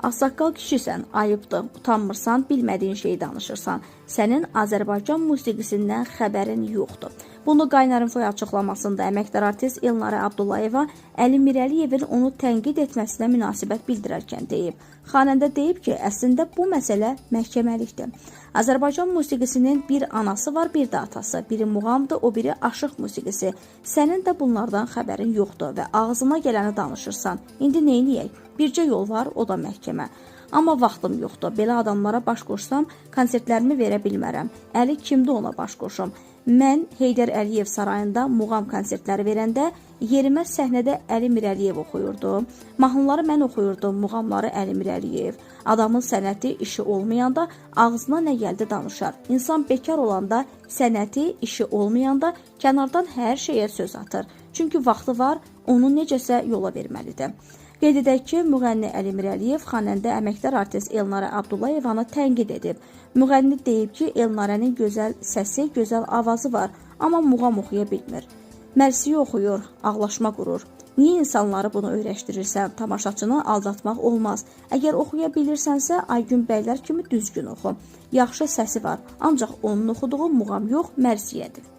Ağsaqqal kişisən, ayıbdır, utanmırsan, bilmədiyin şeyi danışırsan. Sənin Azərbaycan musiqisindən xəbərin yoxdur. Bunu Qaynar Info açıqlamasında əməkdar artist Elnarə Abdullayeva Əli Mirəliyevin onu tənqid etməsinə münasibət bildirərkən deyib. Xanəndə deyib ki, əslində bu məsələ məhkəməlikdir. Azərbaycan musiqisinin bir anası var, bir də atası. Biri muğamdır, o biri aşıq musiqisi. Sənin də bunlardan xəbərin yoxdur və ağzına gələni danışırsan. İndi neyniyək? Bircə yol var, o da məhkəmə. Amma vaxtım yoxdur. Belə adamlara baş qoşsam, konsertlərimi verə bilmərəm. Əli kimdir ona baş qoşum? Mən Heydər Əliyev sarayında muğam konsertləri verəndə yerimə səhnədə Əli Mirəliyev oxuyurdu. Mahnıları mən oxuyurdum, muğamları Əli Mirəliyev. Adamın sənəti, işi olmayanda ağzına nə gəldi danışar. İnsan bekar olanda, sənəti, işi olmayanda kənardan hər şeyə söz atır. Çünki vaxtı var, onu necəsə yola verməlidir. Qeyd edək ki, müğənni Əli Mirəliyev xanəndə əməkdar artist Elnarə Abdullayevanı tənqid edib. Müğənni deyib ki, Elnarənin gözəl səsi, gözəl avazı var, amma muğam oxuya bilmir. Mərsiyə oxuyur, ağlaşma qurur. Niyə insanları bunu öyrəşdirirsən? Tamaşaçını aldatmaq olmaz. Əgər oxuya bilirsənsə, Aygün bəylər kimi düzgün oxu. Yaxşı səsi var, ancaq onun oxuduğu muğam yox, mərsiyədir.